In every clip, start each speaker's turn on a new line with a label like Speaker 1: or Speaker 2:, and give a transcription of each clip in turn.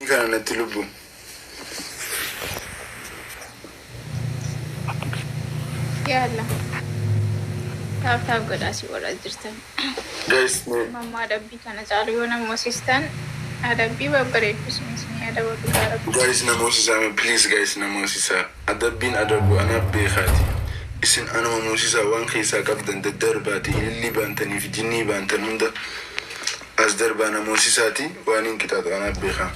Speaker 1: Kana natti lubbu.
Speaker 2: Yaalla. Tap tap godhaa si warra jirtan.
Speaker 1: Guys, mee
Speaker 2: Mamma adabbii kana caalu yoo nama hoosistan, adabbii babbareeddu sun isinii adaba, dhugaa Rabbi.
Speaker 1: Guys, namoosisaa mee, please guys, namoosisaa. Adabbiin adabu anaaf beekaati. Isin anuma moosisaa, waan keessaa qabdan daddarbaati, ilillii baantaniif jinnii baantan hunda as darbaa namoosisaati, waan hin qixaaxu anaaf beekaa.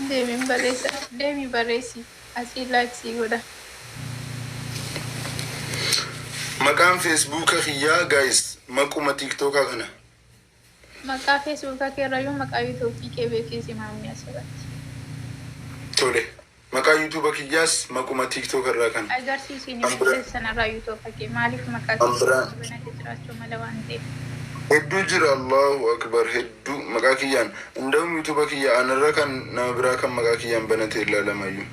Speaker 2: Deemiin barreessa. Deemi barreessi. Asii like sii godha.
Speaker 1: Maqaan Feesbuuka kiyyaa, guys, maquma Tiiktookaa kana.
Speaker 2: Maqaa Feesbuukaa keerrayyuu maqaa Yuutuubii kee beeksisi maamni asirratti.
Speaker 1: Tole. Maqaa Yuutuuba kiyyaas maquma Tiiktook irraa kana.
Speaker 2: Agarsiisi ni
Speaker 1: Ambira.
Speaker 2: beeksisa sanarraa Yuutuuba kee, maaliif maqaa
Speaker 1: Ambira.
Speaker 2: keessatti banate jiraachuu mala waan ta'eef.
Speaker 1: Hedduu jira, Allahu akbar, hedduu maqaa kiyyaan. Inda'um Yuutuuba kiyya anarra kan nama biraa kan maqaa kiyyaan banate ilaalamayyuu.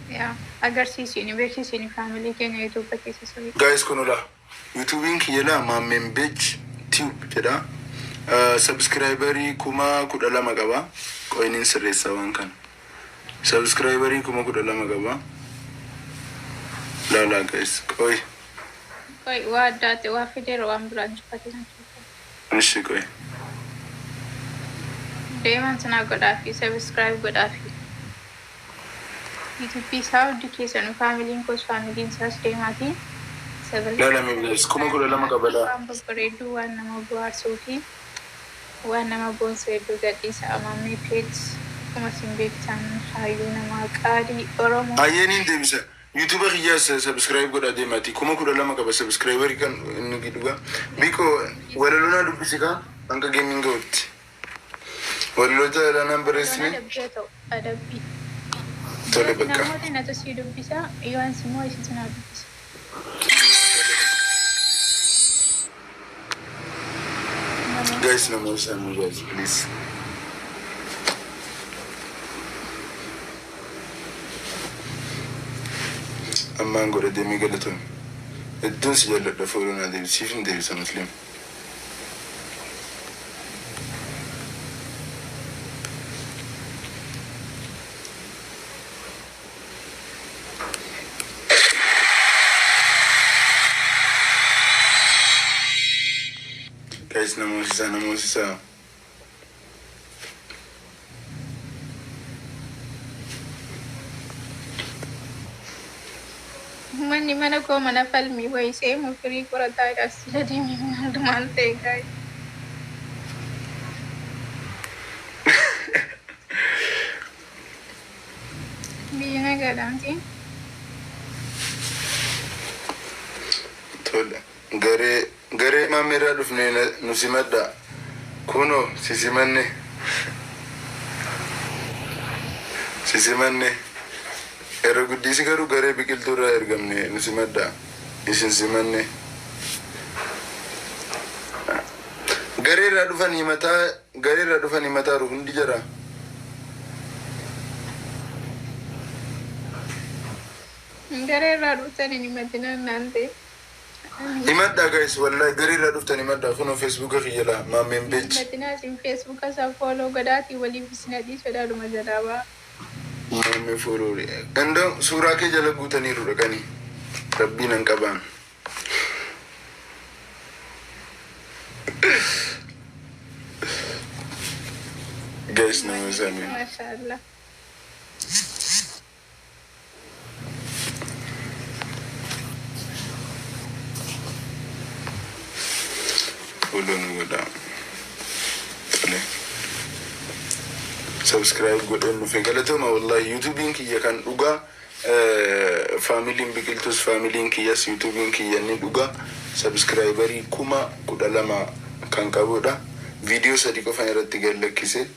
Speaker 2: Yaa agarsiisi ni beeksisi ni family keenya Yuutuuba keessa sirrii.
Speaker 1: Guys, kunula. Yuutuubiin kiyya laa, Maammeen Beej Tube jedha. Subscriberii 12,000 qaba. Qoyiniin sirreessaa waan kana. Subscriberii 12,000 qaba. Laalaa guys. Qoy.
Speaker 2: Qoy, waa addaate waa fideera, waan biraan cufate nan cufate.
Speaker 1: Ishi, qoy.
Speaker 2: Deeman sanaa godhaafi subscribe godhaafi. Yuutuubii isaa hundi keessanuu, familyn koos familyn isaas deemaatii.
Speaker 1: Laalame guys, 12,000 qaba laa.
Speaker 2: Waan babbareedduu, waan nama bohaarsuu fi waan nama boonsu hedduu gadhiisa. Amammee Peej akkuma isin beektan hayyuu namaa qaalii Oromoo.
Speaker 1: Ayyeeniin deebisa. Yuutuuba kiyyaas subscribe godhaa deemaati. 12,000 qaba subscriberii kan inni dhugaa. Biqoo, walaloo dubbisi kaa hanga gameiin ga'utti. Walaloota dhaanaan barreessine.
Speaker 2: Adabbii haa ta'u, adabbii.
Speaker 1: Tole, bakka.
Speaker 2: Namoota natu sii dubbisa, yoo ansi immoo isin sinaa dubbisa.
Speaker 1: Guys, namoota isaanii, guys, please. Ammaan godha deemee, galatoon. Hedduun si jaalladha, follow naa deebisiif hin deebisa musliim. Guys, namoota isaa, namoota isaa.
Speaker 2: Manni mana koo mana falmii wayii seemu firii qorataadha. Sila deemee maal maal ta'e, guys? Biyyi nagaadha miti?
Speaker 1: Tole. Garee garee maameerraa dhufnee nu simadha. Kunoo si simanne. Si simanne. Yeroo guddisi garuu garee biqiltuu irraa ergamne, nu simadha. Isin simanne. Garee irraa dhufan himataa, garee irraa dhufan himataaru hundi jara.
Speaker 2: Garee irraa dhuftan hin himatinaan naan ta'e.
Speaker 1: Himadhaa guys, wallahi garee irraa dhuftan himadhaa, kunoo Feesbuuka kiyya laa, Maammeen Beej.
Speaker 2: Himatinaa, isin Feesbuuka isaa follow godhaatii waliif isin adiisuudhaadhuma jalaa ba'a.
Speaker 1: Maammee follow. Indoo suuraa kee jala guutaniiru dhaqanii. Rabbiin hin qabaan. Guys, nama isaanii.
Speaker 2: Maashaallah.
Speaker 1: Follow nu godhaa. Tole. Subscribe godheen dhufe, galatooma wallahi. Yuutuubiin kiyya kan dhugaa, familyn biqiltuus familyn kiyyas, yuutuubiin kiyya inni dhugaa subscriberii 12,000 kan qabudha. Viidiyoo sadi qofan irratti gad lakkise.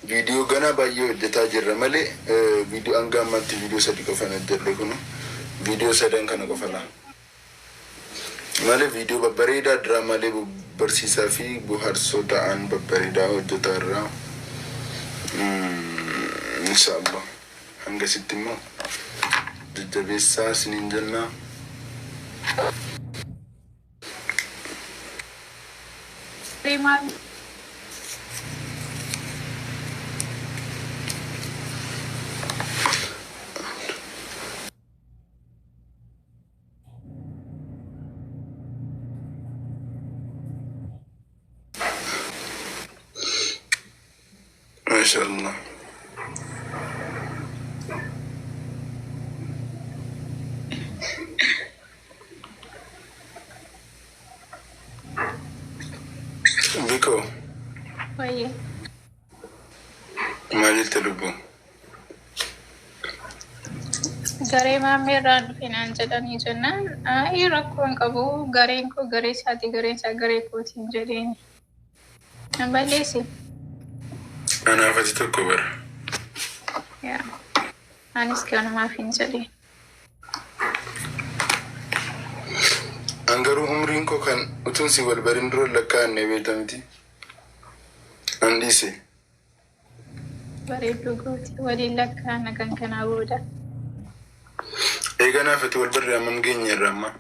Speaker 1: Viidiyoo ganaa baay'ee hojjetaa jirra malee, viidiyoo hanga ammaatti viidiyoo sadi qofan hojjedhe, kunu viidiyoo sadan kana qofa laa. Malee viidiyoo babbareedaa, diraamaalee barsiisaa fi bohaarsoo ta'an babbareedaa hojjetaa irraa. Inshaallah. Hangasitti immoo jajjabeessaa isiniin jennaa.
Speaker 2: Maal?
Speaker 1: Maasha Allah. Biko,
Speaker 2: Wayyee.
Speaker 1: Maal jette lubbu?
Speaker 2: Garee maammee irraan dhufe naan jedhanii jennaan, ayi rakkoo hin qabu, gareen koo garee isaati, gareen isaa garee kootiin jedheen. Nan balleesse.
Speaker 1: Anaaf ati tokko bara.
Speaker 2: Yaa. Anis kanumaaf hin jedheen.
Speaker 1: An garuu umriin koo kan utuun si wal barin dura lakkaa'anne beekta miti. An dhiise.
Speaker 2: Bareedduu gooti waliin lakkaa'ana kan kanaa booda.
Speaker 1: Egaa naaf ati wal barree hammam geenye irra amma?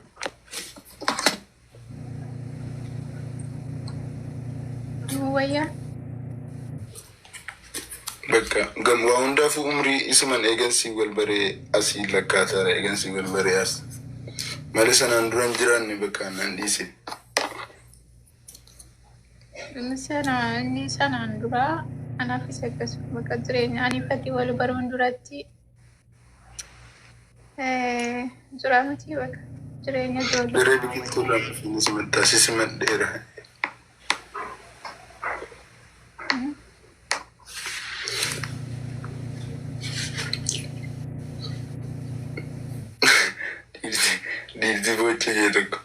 Speaker 2: Nuu wayyaa.
Speaker 1: Bakka gam waa hundaafuu umrii isuman eegansii wal baree asii lakkaataara, eegansii wal baree as. Malee sanaan dura hin jiraanne, bakka nan dhiise.
Speaker 2: Inni sanaan dura anaafis akkasuma bakka jireenya ani fi ati wal baruun duratti jira miti, bakka jireenya
Speaker 1: Garee
Speaker 2: ijoollummaa.
Speaker 1: Biqiltuudhaan dhufeenyi simattaa si simadheera. Dhiirti boochee jee tokko.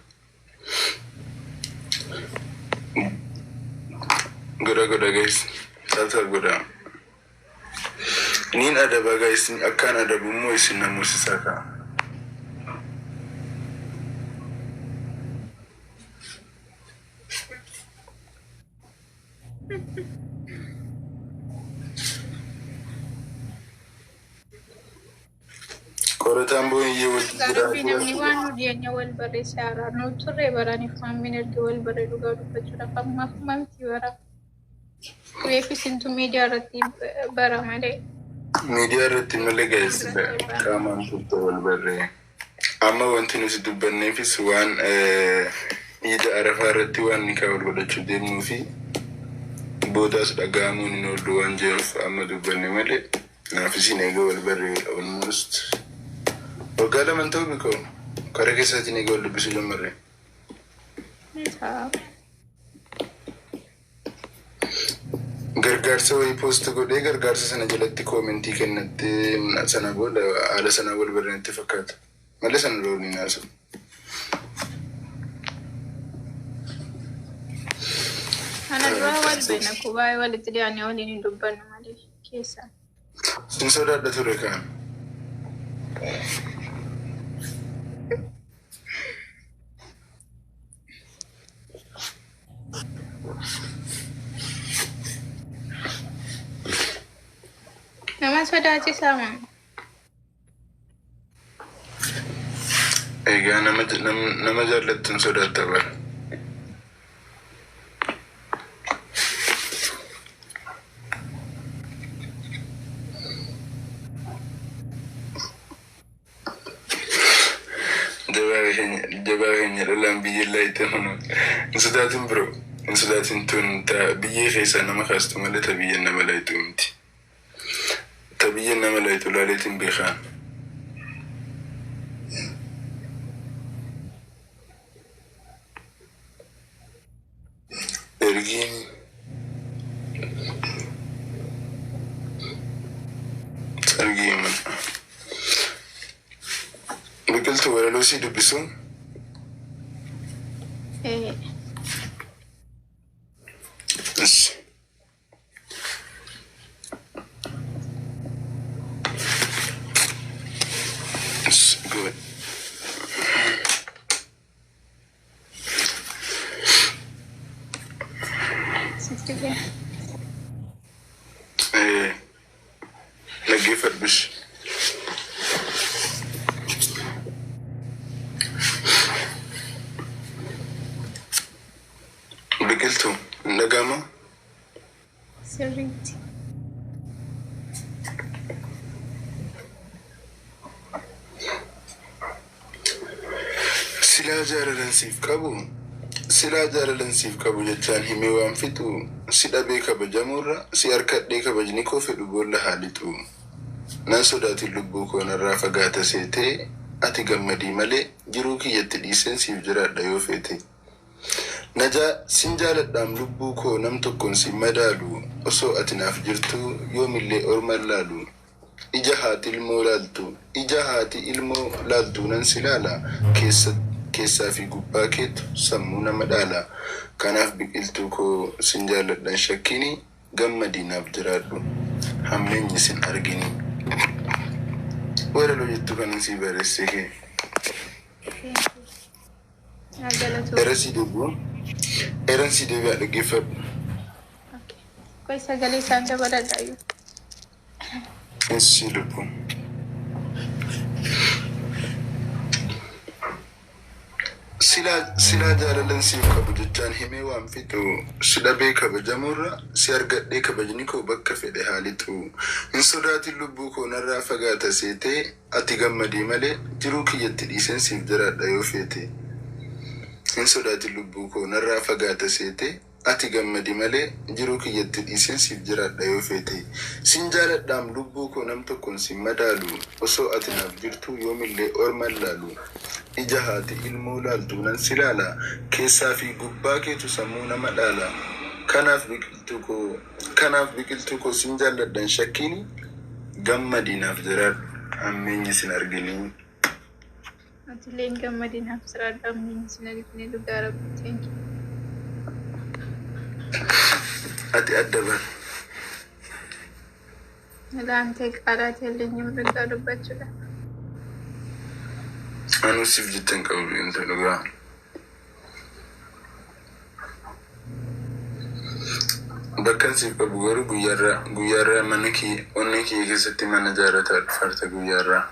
Speaker 1: Godha godha guys. Tap tap godha. Niin adaba guys, akkaan adabu immoo isin namoosisaa ka'a. Qorataan boo'iyyee wajji
Speaker 2: Rabbi namni
Speaker 1: jiraatu.
Speaker 2: waan nu dhiyeenya wal barreesse haaraa nu turre baraniif maammiin erga wal barree dhugaa dubbachuudhaaf ammaaf miti bara. Reefu isintu miidiyaa irratti bara malee.
Speaker 1: Miidiyaa irratti malee guys, qaamaan turte wal barree. Amma wanti nuti dubbanneefis waan iida Arafaa irratti waan nikaa wal godhachuu deemnuu fi boodaas dhaga'amuun hin oollu waan jiruuf amma dubbanne malee naaf isin eega wal barree almost waggaa 2 ta'u, bikoo karaa keessaatiin eega wal dubbisuu jalqabne.
Speaker 2: Ni ta'a.
Speaker 1: Gargaarsa wayii post godhee, gargaarsa sana jalatti koomentii kennattee, sana booda haala sana wal barreetti fakkaata. Malee sana dura waliin haasa'u.
Speaker 2: Ana dura wal beekna, kubaa walitti dhiyaannee waliin hin dubbannu malee keessaa.
Speaker 1: Sin sodaadha ture kaan.
Speaker 2: Nama sodaachisaa moo?
Speaker 1: Egaa nama jaallattuun sodaatta bara. Jabaa keenya dhalaan biyya laayite hunu. Hin sodaatin bro. Hin sodaatin, tun ta biyyee keessaa nama kaastu malee ta biyya nama laayitu miti. Ta biyya nama laayitu laaleetiin beekaan. Ergiin sargii mana. Biqiltuu, walaloo sii dubbisuu?
Speaker 2: Ee.
Speaker 1: Is. Is good.
Speaker 2: Sitti kee.
Speaker 1: Dhaggeeffadhus. Biqiltuu, hin dhaga'amaa?
Speaker 2: Sirriitti.
Speaker 1: Silaa jaalalan siif qabu Silaa jaalalan siif qabu jechaan himee waan fixu, si dhabee kabajamuurra si harkadhee kabajni koo fedhu boolla haa lixu. Nan sodaatin lubbuu koo narraa fagaata seetee, ati gammadii malee jiruu kiyyatti dhiiseen siif jiraadha yoo feete. Najaa sin jaaladhaam lubbuu koo nam tokkoon sin madaalu, osoo ati naaf jirtuu yoomillee orma hin laalu. Ija haati ilmoo laaltu, ija haati ilmoo laaltuu nan si laala, keessa keessaa fi gubbaa keetu sammuu nama dhaala. Kanaaf biqiltuu koo sin jaalladhan shakkini, gammadii naaf jiraadhu hammeenyi sin argini. Walaloo jettu kanan sii barreesse kee.
Speaker 2: Thank you. Haa galatoomu.
Speaker 1: Era sii deebi'u. Eran sii deebi'a, dhaggeeffadhu.
Speaker 2: Okay. Qoy, sagalee isaan dabaladhaayyuu.
Speaker 1: Issi lubbu. Silaa jaalalan siif qabu jechaan himee waan fixu, si dhabee kabajamuurra si argadhee kabajni koo bakka fedhe haa lixu. Hin sodaatin lubbuu koo narraa fagaata seetee, ati gammadii malee jiruu kiyyatti dhiiseen siif jiraadha yoo feete. Hin sodaatin lubbuu koo narraa fagaata seetee, ati gammadi malee jiruu kiyyatti dhiiseen siif jiraadha yoo feete. Sin jaaladhaam lubbuu koo nam tokkoon sin madaalu, osoo ati naaf jirtuu yoomillee orma hin laalu. Ija haati ilmoo laaltuu nan si laala, keessaa fi gubbaa keetu sammuu nama dhaala. Kanaaf biqiltuu koo sin jaalladhan shakkiini, gammadii naaf jiraadhu hammeenyi sin arginii.
Speaker 2: Atileen gammadii naaf jiraadhu hammeenyi sin argine, dhugaa rabbi. Thank you.
Speaker 1: Ati adda bara.
Speaker 2: Laantee qaalaati illee dhugaa dubbachuudha.
Speaker 1: Anuu siif jechan qabu, biqiltuu, dhugaa. Bakkan siif qabu garuu guyyaarraa mana kee onnee kee keessatti mana ijaarrataa dhufarta guyyaarraa.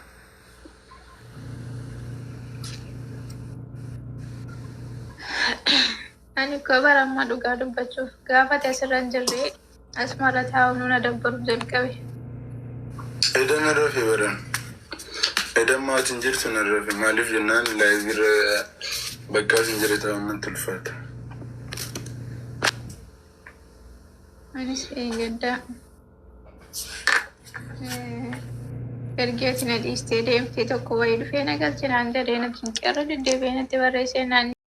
Speaker 2: Ani koo bara ammaa dhugaa dubbachuuf gaafa ta'e asirra hin jirre asumarra taa'uun na dabbaru jalqabe.
Speaker 1: Edan na rafe baran. Edan maatiin jirtu na rafe, maaliif jennaan live irra bakka asin jire taa'uun natti ulfaata.
Speaker 2: Anis gaddaa ergi ati na dhiistee deemtee tokko wayii dhufee na galche naan jedhee na cinqeerra deddeebi'ee natti barreessee naan.